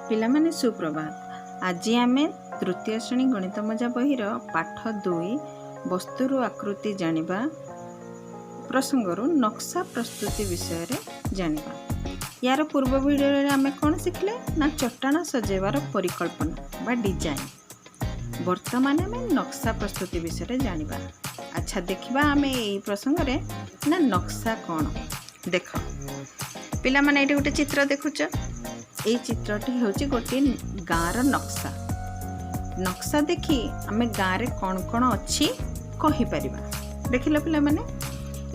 ପିଲାମାନେ, ସୁପ୍ରଭାତ। ଆଜି ଆମେ ତୃତୀୟ ଶ୍ରେଣୀ ଗଣିତ ମଜା ବହିର ପାଠ 2, ବସ୍ତୁରୁ ଆକୃତି ଜାଣିବା ପ୍ରସଙ୍ଗରୁ ନକ୍ସା ପ୍ରସ୍ତୁତି ବିଷୟରେ ଜାଣିବା। ୟାର ପୂର୍ବ ଭିଡ଼ିଓରେ ଆମେ କ'ଣ ଶିଖିଲେ ନା ଚଟାଣ ସଜେଇବାର ପରିକଳ୍ପନା ବା ଡିଜାଇନ୍। ବର୍ତ୍ତମାନ ଆମେ ନକ୍ସା ପ୍ରସ୍ତୁତି ବିଷୟରେ ଜାଣିବା। ଆଚ୍ଛା, ଦେଖିବା ଆମେ ଏଇ ପ୍ରସଙ୍ଗରେ ନା ନକ୍ସା କ'ଣ। ଦେଖ ପିଲାମାନେ, ଏଇଠି ଗୋଟେ ଚିତ୍ର ଦେଖୁଛ। ଏଇ ଚିତ୍ରଟି ହେଉଛି ଗୋଟିଏ ଗାଁର ନକ୍ସା। ନକ୍ସା ଦେଖି ଆମେ ଗାଁରେ କ'ଣ କ'ଣ ଅଛି କହିପାରିବା। ଦେଖିଲ ପିଲାମାନେ,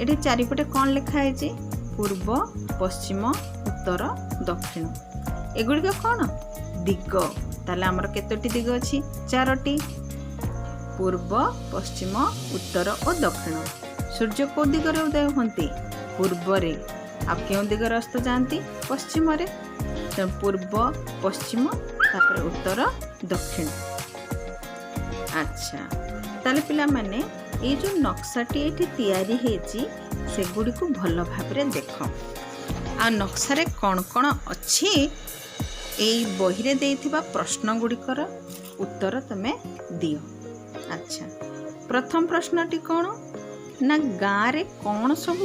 ଏଠି ଚାରିପଟେ କ'ଣ ଲେଖା ହେଇଛି? ପୂର୍ବ, ପଶ୍ଚିମ, ଉତ୍ତର, ଦକ୍ଷିଣ। ଏଗୁଡ଼ିକ କ'ଣ? ଦିଗ। ତାହେଲେ ଆମର କେତୋଟି ଦିଗ ଅଛି? ଚାରୋଟି: ପୂର୍ବ, ପଶ୍ଚିମ, ଉତ୍ତର ଓ ଦକ୍ଷିଣ। ସୂର୍ଯ୍ୟ କେଉଁ ଦିଗରେ ଉଦୟ ହୁଅନ୍ତି? ପୂର୍ବରେ। ଆଉ କେଉଁ ଦିଗରେ ଅସ୍ତ ଯାଆନ୍ତି? ପଶ୍ଚିମରେ। ତେଣୁ ପୂର୍ବ, ପଶ୍ଚିମ, ତାପରେ ଉତ୍ତର, ଦକ୍ଷିଣ। ଆଚ୍ଛା, ତାହେଲେ ପିଲାମାନେ, ଏଇ ଯେଉଁ ନକ୍ସାଟି ଏଇଠି ତିଆରି ହେଇଛି, ସେଗୁଡ଼ିକୁ ଭଲ ଭାବରେ ଦେଖ। ଆଉ ନକ୍ସାରେ କ'ଣ କ'ଣ ଅଛି, ଏଇ ବହିରେ ଦେଇଥିବା ପ୍ରଶ୍ନ ଗୁଡ଼ିକର ଉତ୍ତର ତୁମେ ଦିଅ। ଆଚ୍ଛା, ପ୍ରଥମ ପ୍ରଶ୍ନଟି କ'ଣ ନା ଗାଁରେ କ'ଣ ସବୁ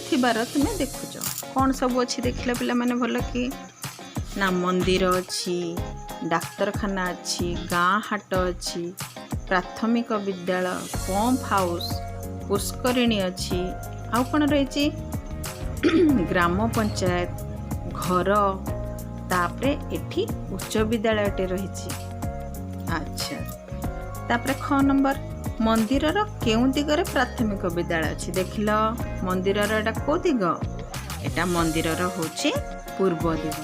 ଥିବାର ତୁମେ ଦେଖୁଛ? କ'ଣ ସବୁ ଅଛି ଦେଖିଲ ପିଲାମାନେ ଭଲ କି? ନା ମନ୍ଦିର ଅଛି, ଡାକ୍ତରଖାନା ଅଛି, ଗାଁ ହାଟ ଅଛି, ପ୍ରାଥମିକ ବିଦ୍ୟାଳୟ, ପମ୍ପ ହାଉସ୍, ପୁଷ୍କରିଣୀ ଅଛି। ଆଉ କ'ଣ ରହିଛି? ଗ୍ରାମ ପଞ୍ଚାୟତ ଘର, ତାପରେ ଏଠି ଉଚ୍ଚ ବିଦ୍ୟାଳୟଟେ ରହିଛି। ଆଚ୍ଛା, ତାପରେ ଖ ନମ୍ବର, ମନ୍ଦିରର କେଉଁ ଦିଗରେ ପ୍ରାଥମିକ ବିଦ୍ୟାଳୟ ଅଛି? ଦେଖିଲ, ମନ୍ଦିରର ଏଇଟା କେଉଁ ଦିଗ? ଏଇଟା ମନ୍ଦିରର ହେଉଛି ପୂର୍ବ ଦିଗ।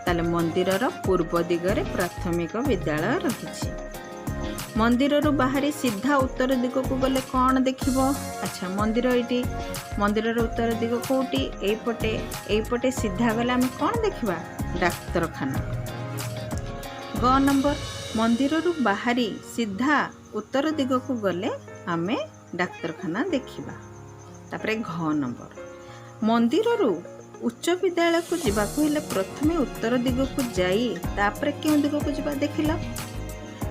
ତାହେଲେ ମନ୍ଦିରର ପୂର୍ବ ଦିଗରେ ପ୍ରାଥମିକ ବିଦ୍ୟାଳୟ ରହିଛି। ମନ୍ଦିରରୁ ବାହାରି ସିଧା ଉତ୍ତର ଦିଗକୁ ଗଲେ କ'ଣ ଦେଖିବ? ଆଚ୍ଛା, ମନ୍ଦିର ଏଇଠି। ମନ୍ଦିରର ଉତ୍ତର ଦିଗ କେଉଁଠି? ଏଇପଟେ। ଏଇପଟେ ସିଧା ଗଲେ ଆମେ କ'ଣ ଦେଖିବା? ଡାକ୍ତରଖାନା। ଗ ନମ୍ବର, ମନ୍ଦିରରୁ ବାହାରି ସିଧା ଉତ୍ତର ଦିଗକୁ ଗଲେ ଆମେ ଡାକ୍ତରଖାନା ଦେଖିବା। ତାପରେ ଘ ନମ୍ବର, ମନ୍ଦିରରୁ ଉଚ୍ଚ ବିଦ୍ୟାଳୟକୁ ଯିବାକୁ ହେଲେ ପ୍ରଥମେ ଉତ୍ତର ଦିଗକୁ ଯାଇ ତାପରେ କେଉଁ ଦିଗକୁ ଯିବା? ଦେଖିଲ,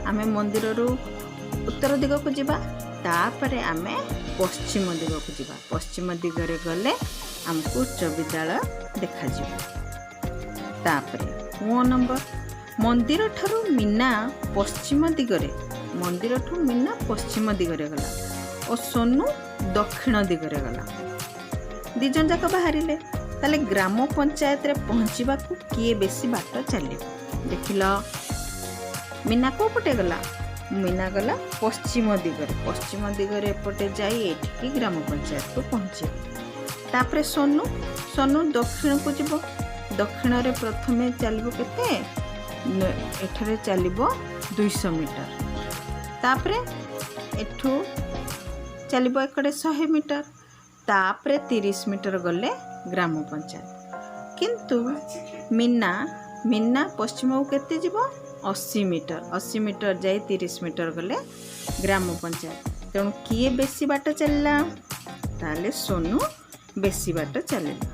ଆମେ ମନ୍ଦିରରୁ ଉତ୍ତର ଦିଗକୁ ଯିବା, ତାପରେ ଆମେ ପଶ୍ଚିମ ଦିଗକୁ ଯିବା। ପଶ୍ଚିମ ଦିଗରେ ଗଲେ ଆମକୁ ଉଚ୍ଚ ବିଦ୍ୟାଳୟ ଦେଖାଯିବ। ତାପରେ ଙ ନମ୍ବର, ମନ୍ଦିରଠାରୁ ମୀନା ପଶ୍ଚିମ ଦିଗରେ, ମନ୍ଦିରଠୁ ମୀନା ପଶ୍ଚିମ ଦିଗରେ ଗଲା ଓ ସୋନୁ ଦକ୍ଷିଣ ଦିଗରେ ଗଲା। ଦୁଇ ଜଣ ଯାକ ବାହାରିଲେ। ତାହେଲେ ଗ୍ରାମ ପଞ୍ଚାୟତରେ ପହଞ୍ଚିବାକୁ କିଏ ବେଶୀ ବାଟ ଚାଲିବ? ଦେଖିଲ, ମୀନା କେଉଁ ପଟେ ଗଲା? ମୀନା ଗଲା ପଶ୍ଚିମ ଦିଗରେ। ପଶ୍ଚିମ ଦିଗରେ ଏପଟେ ଯାଇ ଏଠିକି ଗ୍ରାମ ପଞ୍ଚାୟତକୁ ପହଞ୍ଚିବ। ତାପରେ ସୋନୁ, ସୋନୁ ଦକ୍ଷିଣକୁ ଯିବ। ଦକ୍ଷିଣରେ ପ୍ରଥମେ ଚାଲିବ କେତେ? ଏଠାରେ ଚାଲିବ 200 ମିଟର। ତାପରେ ଏଠୁ ଚାଲିବ ଏକଡ଼େ 100 ମିଟର। ତାପରେ 30 ମିଟର ଗଲେ ଗ୍ରାମ ପଞ୍ଚାୟତ। କିନ୍ତୁ ମୀନା, ମୀନା ପଶ୍ଚିମକୁ କେତେ ଯିବ? 80 ମିଟର। 80 ମିଟର ଯାଇ 30 ମିଟର ଗଲେ ଗ୍ରାମ ପଞ୍ଚାୟତ। ତେଣୁ କିଏ ବେଶୀ ବାଟ ଚାଲିଲା? ତାହେଲେ ସୋନୁ ବେଶୀ ବାଟ ଚାଲିଲା।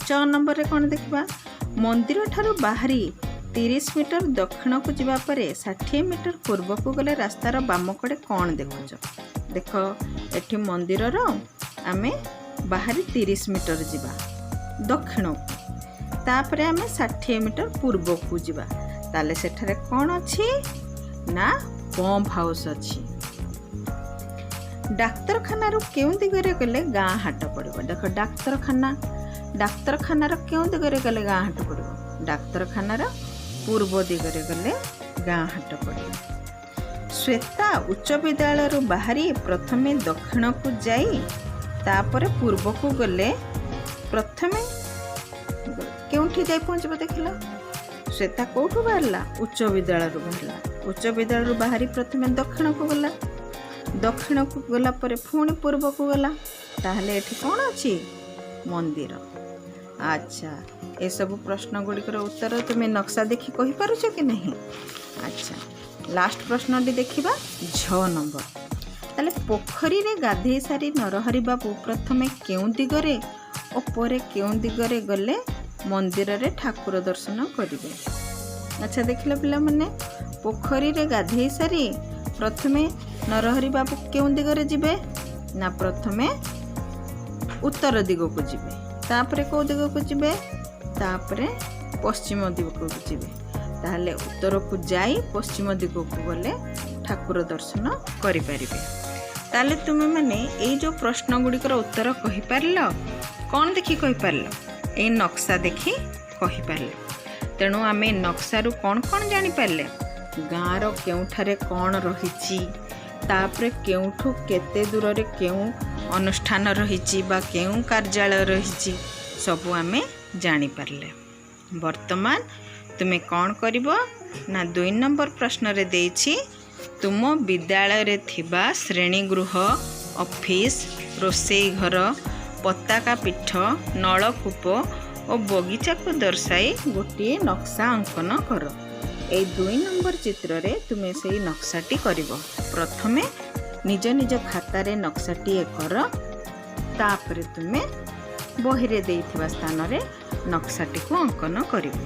ଚ ନମ୍ବରରେ କ'ଣ ଦେଖିବା? ମନ୍ଦିରଠାରୁ ବାହାରି 30 ମିଟର ଦକ୍ଷିଣକୁ ଯିବା ପରେ 60 ମିଟର ପୂର୍ବକୁ ଗଲେ ରାସ୍ତାର ବାମ କଡ଼େ କ'ଣ ଦେଖୁଛ? ଦେଖ, ଏଠି ମନ୍ଦିରର ଆମେ ବାହାରି 30 ମିଟର ଯିବା ଦକ୍ଷିଣକୁ, ତାପରେ ଆମେ 60 ମିଟର ପୂର୍ବକୁ ଯିବା। ତାହେଲେ ସେଠାରେ କ'ଣ ଅଛି ନା ପମ୍ପ ହାଉସ୍ ଅଛି। ଡାକ୍ତରଖାନାରୁ କେଉଁ ଦିଗରେ ଗଲେ ଗାଁ ହାଟ ପଡ଼ିବ? ଦେଖ, ଡାକ୍ତରଖାନା, ଡାକ୍ତରଖାନାର କେଉଁ ଦିଗରେ ଗଲେ ଗାଁ ହାଟ ପଡ଼ିବ? ଡାକ୍ତରଖାନାର ପୂର୍ବ ଦିଗରେ ଗଲେ ଗାଁ ହାଟ ପଡ଼ିବ। ଶ୍ୱେତା ଉଚ୍ଚ ବିଦ୍ୟାଳୟରୁ ବାହାରି ପ୍ରଥମେ ଦକ୍ଷିଣକୁ ଯାଇ ତାପରେ ପୂର୍ବକୁ ଗଲେ ପ୍ରଥମେ କେଉଁଠି ଯାଇ ପହଞ୍ଚିବ? ଦେଖିଲ, ଶ୍ୱେତା କେଉଁଠୁ ବାହାରିଲା? ଉଚ୍ଚ ବିଦ୍ୟାଳୟରୁ ବାହାରିଲା। ଉଚ୍ଚ ବିଦ୍ୟାଳୟରୁ ବାହାରି ପ୍ରଥମେ ଦକ୍ଷିଣକୁ ଗଲା। ଦକ୍ଷିଣକୁ ଗଲା ପରେ ପୁଣି ପୂର୍ବକୁ ଗଲା। ତାହେଲେ ଏଠି କ'ଣ ଅଛି? ମନ୍ଦିର। ଆଚ୍ଛା, ଏସବୁ ପ୍ରଶ୍ନ ଗୁଡ଼ିକର ଉତ୍ତର ତୁମେ ନକ୍ସା ଦେଖି କହିପାରୁଛ କି ନାହିଁ? ଆଚ୍ଛା, ଲାଷ୍ଟ ପ୍ରଶ୍ନଟି ଦେଖିବା, ଝ ନମ୍ବର। ତାହେଲେ ପୋଖରୀରେ ଗାଧେଇ ସାରି ନରହରି ବାବୁ ପ୍ରଥମେ କେଉଁ ଦିଗରେ ଓ ପରେ କେଉଁ ଦିଗରେ ଗଲେ ମନ୍ଦିରରେ ଠାକୁର ଦର୍ଶନ କରିବେ? ଆଚ୍ଛା, ଦେଖିଲ ପିଲାମାନେ, ପୋଖରୀରେ ଗାଧେଇ ସାରି ପ୍ରଥମେ ନରହରି ବାବୁ କେଉଁ ଦିଗରେ ଯିବେ ନା ପ୍ରଥମେ ଉତ୍ତର ଦିଗକୁ ଯିବେ। ତାପରେ କେଉଁ ଦିଗକୁ ଯିବେ? ତାପରେ ପଶ୍ଚିମ ଦିଗକୁ ଯିବେ। ତାହେଲେ ଉତ୍ତରକୁ ଯାଇ ପଶ୍ଚିମ ଦିଗକୁ ଗଲେ ଠାକୁର ଦର୍ଶନ କରିପାରିବେ। ତାହେଲେ ତୁମେମାନେ ଏଇ ଯେଉଁ ପ୍ରଶ୍ନ ଗୁଡ଼ିକର ଉତ୍ତର କହିପାରିଲ, କ'ଣ ଦେଖି କହିପାରିଲ? ଏଇ ନକ୍ସା ଦେଖି କହିପାରିଲ। ତେଣୁ ଆମେ ନକ୍ସାରୁ କ'ଣ କ'ଣ ଜାଣିପାରିଲେ? ଗାଁର କେଉଁଠାରେ କ'ଣ ରହିଛି, ତାପରେ କେଉଁଠୁ କେତେ ଦୂରରେ କେଉଁ ଅନୁଷ୍ଠାନ ରହିଛି ବା କେଉଁ କାର୍ଯ୍ୟାଳୟ ରହିଛି, ସବୁ ଆମେ ଜାଣିପାରିଲେ। ବର୍ତ୍ତମାନ ତୁମେ କ'ଣ କରିବ ନା 2 ନମ୍ବର ପ୍ରଶ୍ନରେ ଦେଇଛି, ତୁମ ବିଦ୍ୟାଳୟରେ ଥିବା ଶ୍ରେଣୀଗୃହ, ଅଫିସ, ରୋଷେଇ ଘର, ପତାକା ପୀଠ, ନଳକୂପ ଓ ବଗିଚାକୁ ଦର୍ଶାଇ ଗୋଟିଏ ନକ୍ସା ଅଙ୍କନ କର। ଏଇ 2 ନମ୍ବର ଚିତ୍ରରେ ତୁମେ ସେଇ ନକ୍ସାଟି କରିବ। ପ୍ରଥମେ ନିଜ ନିଜ ଖାତାରେ ନକ୍ସାଟିଏ କର, ତାପରେ ତୁମେ ବହିରେ ଦେଇଥିବା ସ୍ଥାନରେ ନକ୍ସାଟିକୁ ଅଙ୍କନ କରିବ।